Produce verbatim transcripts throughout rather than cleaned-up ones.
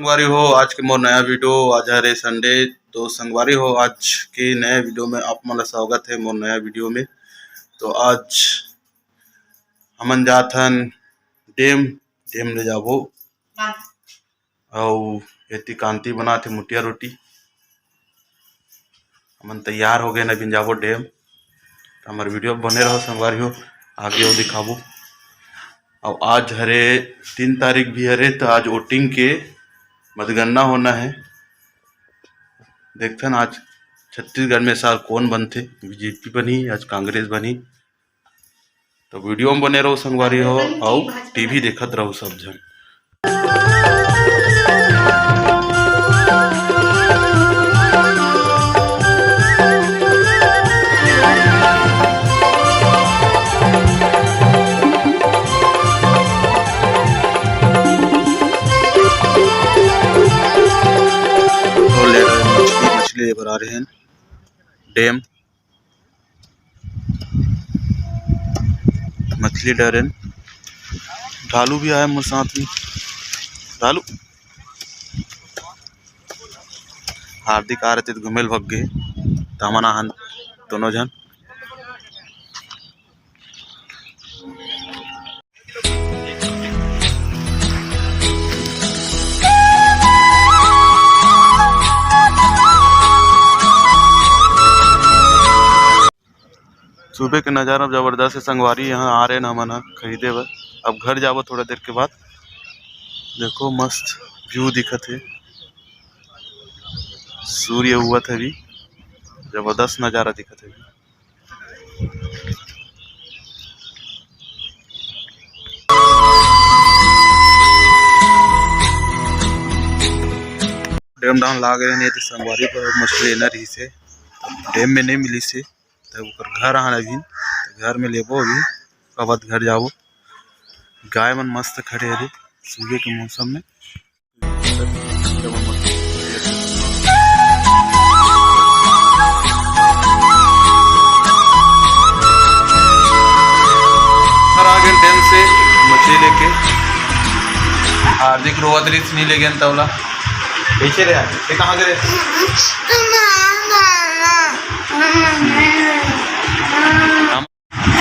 संगवारी हो, आज के मोर नया वीडियो, आज हरे संडे। तो संगवारी हो, आज के नया वीडियो में आप मन ला स्वागत है मोर नया वीडियो में। तो आज हमन जात हन डेम, डेम ले जाबो। अउ एती कांति बनात हे मुठिया रोटी। हमन तैयार हो गए, अभी जाबो डेम। तो हमर वीडियो बने रहो संगवारी हो, आगे वो दिखाबो। अउ आज हरे तीन तारीख भी हरे, तो आज वोटिंग के मतगणना होना है। देखथन आज छत्तीसगढ़ में साल कौन बनथे, बीजेपी बनही, आज कांग्रेस बनही। तो वीडियो में बने रहो संगवारी हो, अउ टीवी देखत रहो सब झन। तो ले रहे मछली, मछली ले बर आ रहे हैं डेम। मछली डरेन। ढालू भी आए मोर साथ में। ढालू। हार्दिक आ रहे थे तो घूमे ल भग गए। तो हमन आहन दोनों झन। सुबह के नज़ारा जबरदस्त है संगवारी। यहाँ आ रहे हैं हमन ह खरीदे बर। अब घर जाबो थोड़ा देर के बाद। देखो मस्त व्यू दिखत है, सूर्य उगत है अभी, जबरदस्त नज़ारा दिखत है अभी। डेम डाउन लाग रहे नहीं तो संगवारी पर मछली लेना रही से, डेम में नहीं मिली से। तब ओकर घर आना अभी, तो घर में लेबो अभी, ओकर बाद घर जाबो। गाय मन मस्त खड़े हरे सुबह के मौसम में। घर आ गेन डेम से मछली लेके। हार्दिक रोवत रहिस, नहीं ले गेन तौला। कैसे रे? ये कहाँ गए?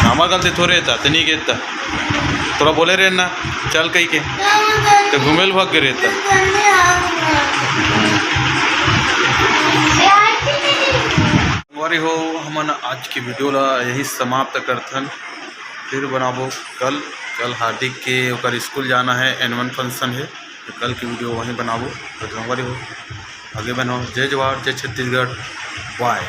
हमर गलती थोड़े था, ते नहीं गेता। तोला बोले रहे ना, चल कही के। तो घूमे ल भाग गए रहता। संगवारी हो, हमन आज के वीडियो ला यही समाप्त करथन। फिर बनाबो कल। कल हार्दिक के ओकर स्कूल जाना है, एनुअल फंक्शन है, तो कल के वीडियो वहीं बनाबो। तो संगवारी हो, आगे बनाओ। जय जवाहर, जय छत्तीसगढ़, बाय।